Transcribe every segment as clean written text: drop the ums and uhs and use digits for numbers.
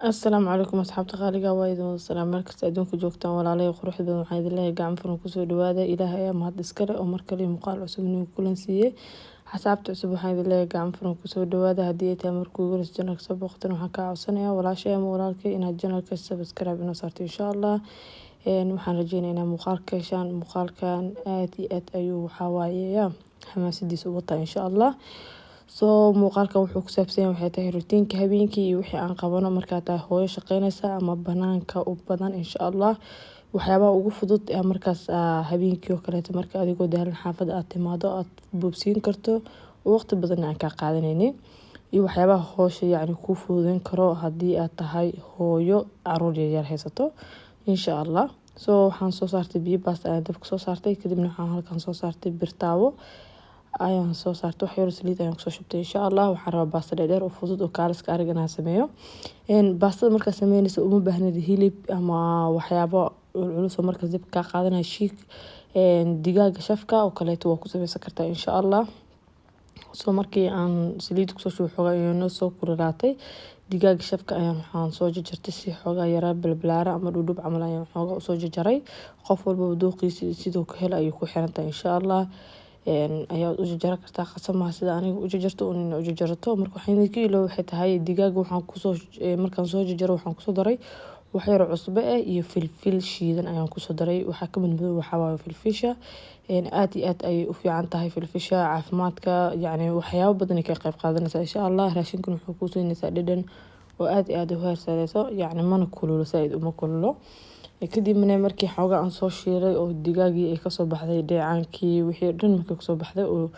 Asalaamu calaykum asxaabta qaaliga, waa idin wada salaam meel kasta adduunka joogtaan. Walaalay quruxda badan, waxaan idin leeyahay gacan furan kusoo dhawaada. Ilaahay ayaa mahad iskale oo mar kale muuqaal cusub inuu kulan siiyey. Asxaabta cusub waxaan idin leeyahay gacan furan kusoo dhawaada. Haddii ay tahay markuu ugu horeysa channelka soo booqatan, waxaan kaa codsanayaa, walaashay ama walaalkay, inaad channelka subscribe inoo saarto, insha Allah. Waxaan rajeynayaa inaad muuqaal ka heshaan. Muuqaalkan aad iyo aad ayuu, waxaa waaye, ya xamaasadiisa u wataa, insha Allah. Soo muuqaalkan wuxuu ku saabsan yahay, waxay tahay routine-ka habeenkii iyo wixii aan qabano markaa tahay hooyo shaqeynaysa ama banaanka u badan, insha Allah. Waxyaabaha ugu fudud ee markaas habeenkii oo kaleeto, marka adigoo daalan xaafadda aad timaado, aad boobsiin karto, waqti badan aan kaa qaadanaynin, iyo waxyaabaha howsha yacni kuu fududeyn karo haddii aad tahay hooyo caruur yaryar haysato, insha Allah. So waxaan soo saartay biyo baasta ayaan dabka soo saartay. Kadibna waxaan halkan soo saartay birtaawo ayaan soo saartay, wax yar saliid ayaan kusoo shubtay, insha Allah. Waxaan rabaa baasta dheerdheer oo fudud oo kaaliska arag inaan sameeyo. Baastada markaa sameynaysa uma baahnid hilib ama waxyaabo culculus oo markaas dabka kaa qaadanaya. Shiik digaaga shafka oo kaleeto waa ku sameysan kartaa, insha Allah. So markii aan saliid kusoo shubay, xoogaa ayay noo soo kululaatay. Digaaga shafka ayaan waxaan soo jarjartay si xoogaa yaraa balbalaara ama dhudhub camal ayaan xoogaa usoo jarjaray. Qof walbaba dooqiisa siduu ka helo ayay ku xirantahay, insha Allah. Ayaad u jarjaran kartaa, qasamaha sida aniga u jarjarto un u jarjarato. Marka waxaan idinka iloow waxay tahay, digaaga waxaan kusoo, markaan soo jarjaro, waxaan kusoo daray wax yar oo cusbo ah iyo filfil shiidan ayaan kusoo daray. Waxaa ka mid madow waxaa waaye filfisha. Aad iyo aad ayay u fiican tahay filfisha caafimaadka, yacni waxyaabo badan ay ka qayb qaadanaysaa, insha Allah. Raashinkan wuxuu kuu siinaysaa dhadhan oo aad iyo aad u heer sareyso, yacni mana kululo, saaid uma kululo. Kadibna markii xoogaa aan soo shiilay oo digaagii ay kasoo baxday dheecaankii, wixii dhan markay kasoo baxday oo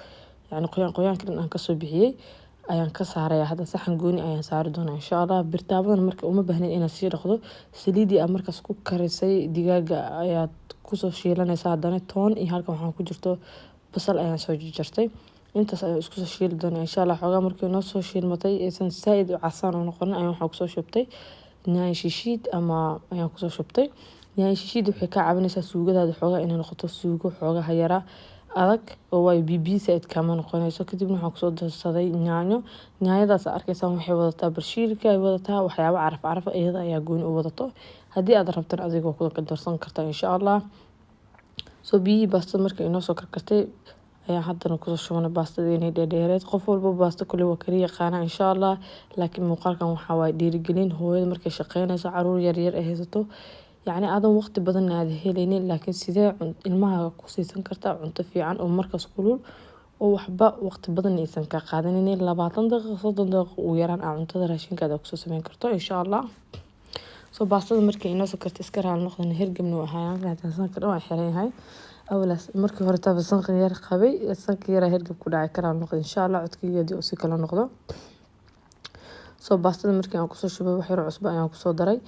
yacni qoyaan qoyaanka dhan aan kasoo bixiyey, ayaan ka saaraya. Hadda saxan gooni ayaan saari doonaa, insha Allah. Birtaabadan marka uma baahnayd inaad sii dhaqdo. Saliidii aad markaas ku karisay digaaga ayaad kusoo shiilanaysaa. Haddana toon iyo halkan waxaan ku jirto basal ayaan soo jarjartay. Intaas ayaan isku soo shiili doonaa, insha Allah. Xoogaa markii noo soo shiilmatay, aysan saaid u casaan u noqonin, ayaan waxaan kusoo shubtay yaanyo shishiid ama ayaan kusoo shubtay. Yaanyo shishiid waxay kaa caawinaysaa suugadaada xoogaa inay noqoto suugo xoogaha yara adag, oo waayo biyo biyo saaid kama noqonayso. Kadibna waxaan kusoo darsaday yaanyo. Yaanyadaas aad arkaysaan waxay wadataa barshiilka, ay wadataa waxyaabo caraf caraf, iyada ayaa gooni u wadato. Haddii aad rabtan, adigoo ku darsan kartaa, insha Allah. Soo biyihii baastada markii inoo soo karkartay ayaan haddana kusoo shubanay baastadeenii dheerdheereed. Qof walba baasto kale waa kari yaqaana, insha Allah, laakiin muuqaalkan waxaa waaye dhiirigelin hooyada markay shaqeynayso, caruur yaryar ay haysato, yacni aadan waqti badan aad helaynin, laakiin sidee ilmaha ku siisan kartaa cunto fiican oo markaas kulul oo waxba waqti badan aysan ka qaadanaynin, 20 daqiiqo, 30 daqiiqo ugu yaraan, aa cuntada raashinkaada kusoo sameyn karto, insha Allah. Soo baastada markii inoo soo kartay, iska raali noqdana, hergebna waa ahaayaan, sanka dhan waa xiran yahay. Awalaas markii hore taaba sanka yar qabay, sanka yaraa hergeb ku dhacay. Ka raali noqday, insha Allah, codkayga haddii uu si kala noqdo. Soo baastada markii aan kusoo shubay, wax yar cusbo ayaan kusoo daray.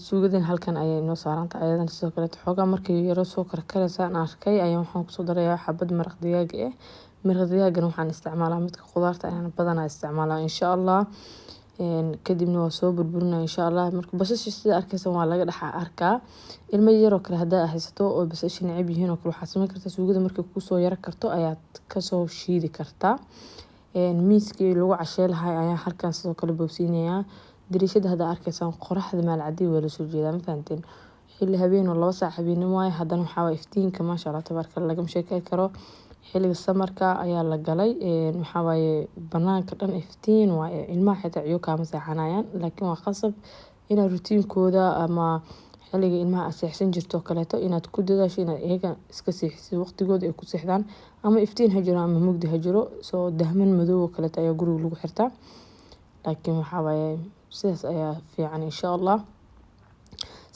Suugadan halkan ayay inoo saarantahay ayadana. Sidoo kaleeto xoogaa markay yaro soo karkaraysa aan arkay, ayaan waxaan kusoo darayaa xabad maraq digaag ah. Maraq digaagana waxaan isticmaalaa midka khudaarta ayaan badanaa isticmaalaa, insha Allah. Kadibna waa soo burburinaya, insha Allah. Marka basasha sida arkaysan waa laga dhex arkaa. Ilmo yaroo kale haddaa haysato oo basasha neceb yihiin oo kale, waxaad sameyn kartaa suugada markay kusoo yaro karto ayaad kasoo shiidi kartaa. Miiskii lagu cashey lahay ayaan halkan sidoo kale boobsiinayaa. Dariishada hadda arkaysaan, qoraxda maalcadii waa lasoo jeedaa, ma fahanteen? Xilli habeen oo 2 saac habeenimo waaye. Haddana waxaa waaye iftiinka, maasha Allah tabaaraka Allah, lagama sheekey karo. Xilliga samarka ayaa la galay. Waxaa waaye banaanka dhan iftiin waaye. Ilmaha xitaa ciyo kaama seexanayaan, laakiin waa qasab inaad routine-kooda ama xilliga ilmaha aad seexsan jirto oo kaleeto inaad ku dadaasho inaad iyaga iska seexisid waqtigooda ay ku seexdaan, ama iftiin ha jiro ama mugdi ha jiro. Soo dahman madow oo kaleeto ayaa guriga lagu xirtaa, laakiin waxaa waaye sidaas ayaa fiican, insha Allah.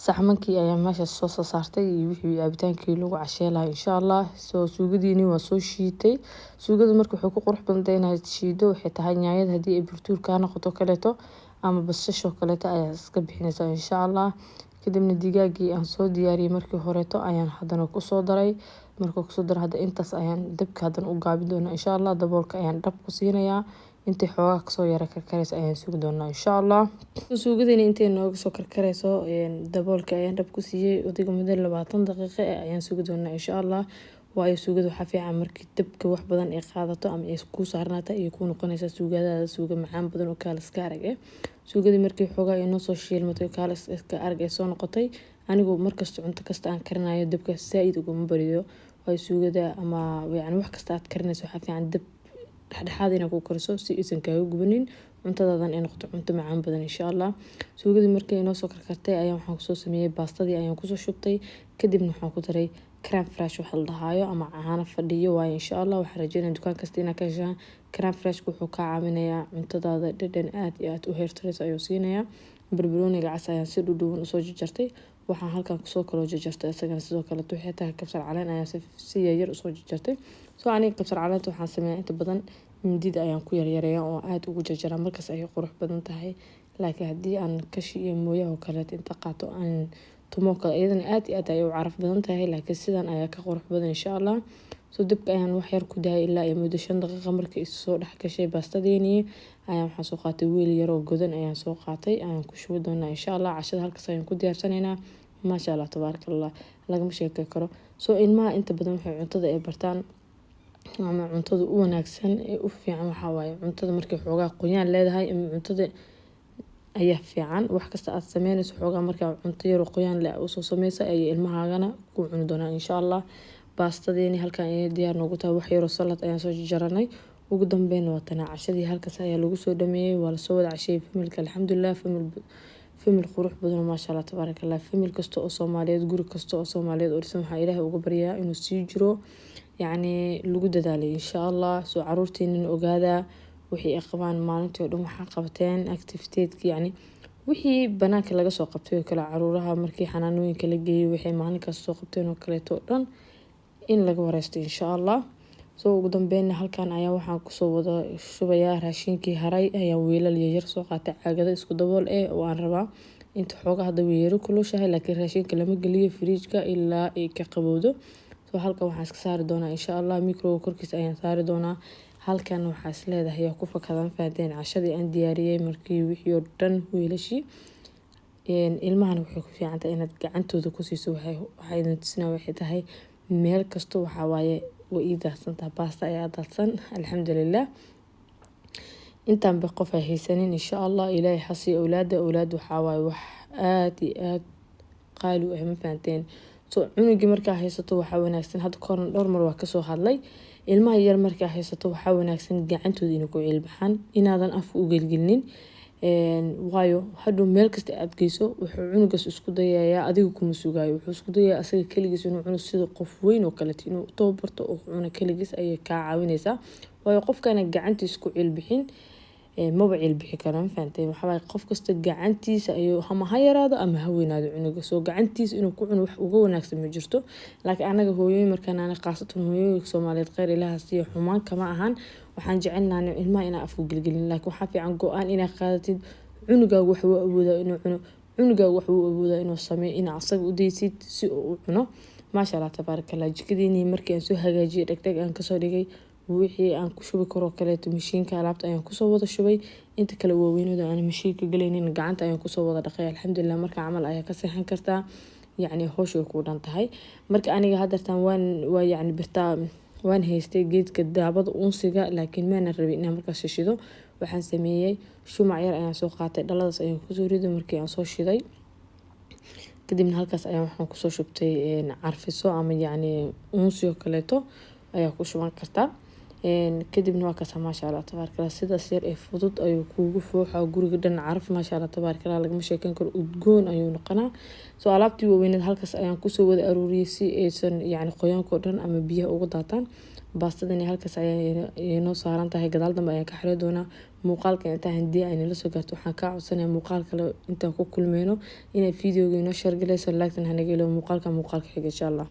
Saxmankii ayaa meesha soo soo saartay iyo wixii cabitaankii lagu cashey lahaa, insha Allah. Soo suugadiini waa soo shiitay. Suugada marka waxay ku qurux badan tahay inaad shiido, waxay tahay yaanyada haddii ay burtuur kaa noqoto kaleeto ama basasho kaleeto ayaa iska bixinaysaa, insha Allah. Kadibna digaagii aan soo diyaariyey markii horeeto ayaan haddana kusoo daray. Marka kusoo daray, hadda intaas ayaan dabka haddana u gaabin doonaa, insha Allah. Daboolka ayaan dhab ku siinayaa. Intay xoogaa kasoo yara karkaraysa ayaan sugi doonaa, insha Allah. Suugadani intay nooga soo karkarayso, daboolka ayaan dhab ku siiyey adiga muddo 20 daqiiqo ayaan sugi doonaa, insha Allah. Waayo suugada waxaa fiican markii dabka wax badan ay qaadato ama ay kuu saarnaata ay kuu noqonaysaa suugadaada suuga macaan badan oo kaaliska arag eh. Suugadii markii xoogaa inoo soo shiilmatay, kaalis iska arag ay soo noqotay. Anigu markasta cunto kasta aan karinayo dabka saa-id uguma bariyo, waayo suugada ama yacni wax kasta aad karinayso waxaa fiican dab dhexdhexaad inaad ku kariso si aysan kaaga gubanin, cuntadaadan ay noqoto cunto macaan badan, insha Allah. Suugadii markii inoo soo karkartay ayaan waxaan kusoo sameeyey baastadii ayaan kusoo shubtay. Kadibna waxaan ku daray crème fraîche waxa la dhahaayo ama caano fadhiyo waaye, insha Allah. Waxaan rajeynaya dukaan kasta inaad ka heshaan. Crème fraîche wuxuu kaa caawinayaa cuntadaada dhadhan aad iyo aad u heertaraysa ayuu siinayaa. Barbarooniga cas ayaan si dhudhuuban usoo jarjartay. Waxaan halkan kusoo kaloo jarjartay isagana sidoo kale waxay tahay kabsar caleen ayaan si yaryar usoo jarjartay. Soo aniga kabsar caleenta waxaan sameeyaa inta badan mindida ayaan ku yaryareeyaa oo aad ugu jarjaraa, markaas ayay qurux badan tahay. Laakiin haddii aan kashi iyo mooyaha oo kaleeto inta qaato aan tumo kale, iyadana aad iyo aad ayay u caraf badan tahay, laakiin sidan ayaa ka qurux badan, insha Allah. Soo dabka ayaan wax yar ku daayay ilaa iyo muddo 5 daqiiqo. Markii soo dhex gashay baastadeenii ayaan waxaan soo qaatay weel yar oo godan ayaan soo qaatay, ayaan ku shubi doonaa, insha Allah. Cashada halkaas ayaan ku diyaarsanaynaa. Maasha Allah, tabaaraka Allah, lagama sheekey karo. Soo ilmaha inta badan waxay cuntada ay bartaan ama cuntada u wanaagsan ee u fiican waxaa waaye cuntada markay xoogaa qoyaan leedahay ama cuntada ayaa fiican. Wax kasta aad sameynayso xoogaa markaa cunto yar oo qoyaan leh usoo sameysa ayay ilmahaagana ku cuni doonaan, insha Allah. Baastadeeni halkan ayay diyaar noogu tahay. Wax yaroo salad ayaan soo jaranay. Ugu dambeyn waa tanaa cashadii, halkaas ayaa lagu soo dhameeyey, waa lasoo wada casheeyey familka. Alxamdulilah, famil famil qurux badan, maasha Allah, tabaaraka Allah. Famil kasta oo Soomaaliyeed, guri kasta oo Soomaaliyeed oo dhisan, waxaa Ilaahay uga baryaa inuu sii jiro, yacni lagu dadaalay, insha Allah. Soo caruurtiinana ogaada wixii ay qabaan maalintii oo dhan, waxaa qabateen activity-ga, yacni wixii banaanka laga soo qabtay oo kale, caruuraha markii xanaanooyinka la geeyey waxay maalinkaas soo qabteen oo kaleeto oo dhan in laga wareysto, insha Allah. Soo ugu dambeynna halkan ayaa waxaan kusoo wada shubayaa raashinkii haray. Ayaa weelal yaryar soo qaatay, caagado isku dabool eh oo aan rabaa inta xoogaa hadda way yaro kulushahay, laakiin raashinka lama geliyo firiijka ilaa ay ka qabowdo. Soo halkan waxaan iska saari doonaa, insha Allah, microga korkiisa ayaan saari doonaa. Halkan waxaa is leedahay yaa ku fakadan fahanteen cashadii aan diyaariyey markii wixii oo dhan weelashii. Ilmahana waxay ku fiican tahay inaad gacantooda ku siiso. Waxay idin tusinaa waxay tahay meel kasta waxaa waaye way ii daadsantaha, baasta ayaa daadsan. Alxamdulilah, intaan ba qof ay haysanin, insha Allah, Ilaahay hasiiyo awlaada. Awlaad waxaa waaye wax aad iyo aad qaali u ah, ma fahanteen? So cunugii markaa haysato waxaa wanaagsan, hadda kahorna dhowr mar waa kasoo hadlay, ilmaha yar markaa haysato waxaa wanaagsan gacantooda inay ku ciilbaxaan, inaadan afka u gelgelinin. Waayo hadhow meel kasta aad geyso wuxuu cunugaas isku dayayaa, adiga kuma sugaayo, wuxuu isku dayayaa asaga keligiis inuu cuno, sida qof weyn oo kaleeto inuu tababarto oo cuno keligiis ayay kaa caawineysaa. Waayo qofkana gacantiisa ku ciilbixin maba ciilbixi karo, ma fahantay? Waxaa waaye qof kasta gacantiisa ayuu, ama ha yaraado ama ha weynaado cunuga, soo gacantiisa inuu ku cuno wax uga wanaagsan ma jirto. Laakiin anaga hooyooyin markaan ana, khaasatan hooyooyinka Soomaaliyeed, kheyr Ilaaha siiyo, xumaan kama ahan, waxaan jecelnahay ilmaha inaan afku gelgelin. Laakiin waxaa fiican go-aan inaad qaadatid. Cunugaagu wax uu awoodaa inuu cuno, cunugaagu wax uu awoodaa inuu sameeyo, inaa asaga u daysid si uu u cuno. Maasha Allah, tabaaraka Allah. Jikadiinii markii aan soo hagaajiyay, dhegdheg aan kasoo dhigay, wixii aan ku shubi karo kaleeto mashiinka alaabta ayaan kusoo wada shubay. Inta kale waaweynooda aan mashiinka galaynin gacanta ayaan kusoo wada dhaqay. Alxamdulilah, marka camal ayaa ka seexan kartaa, yacni howsha way kuu dhan tahay. Marka aniga hadeertaan waan waa yacni birtaa waan haystay geedka daabada uunsiga, laakiin maanan rabin inaan markaas shishido. Waxaan sameeyey shumac yar ayaan soo qaatay, dhaladaas ayaan kusoo riday. Markii aan soo shiday kadibna halkaas ayaan waxaan kusoo shubtay carfiso ama yacni uunsi oo kaleeto ayaa ku shuban kartaa. Kadibna waa kaasa, maasha Allah, tabaaraka Allah. Sidaas yar ee fudud ayuu kuugu fooxaa guriga dhan caraf. Maasha Allah, tabaaraka Allah, lagama sheekeyn karo, udgoon ayuu noqonaa. Soo alaabtii waaweyneed halkaas ayaan kusoo wada aruuriyey si aysan yacni qoyaanka oo dhan ama biyaha uga daataan. Baastadani halkaas ayaa inoo saaran tahay, gadaal dambe ayaan ka xiri doonaa muuqaalka. Intaa hadii ay nala soo gaarto, waxaan kaa codsanaya muuqaal kale intaan ku kulmeyno inay videoga inoo share galayso, like-tan hanaga ilo. Muuqaalka muuqaalka xiga, insha Allah.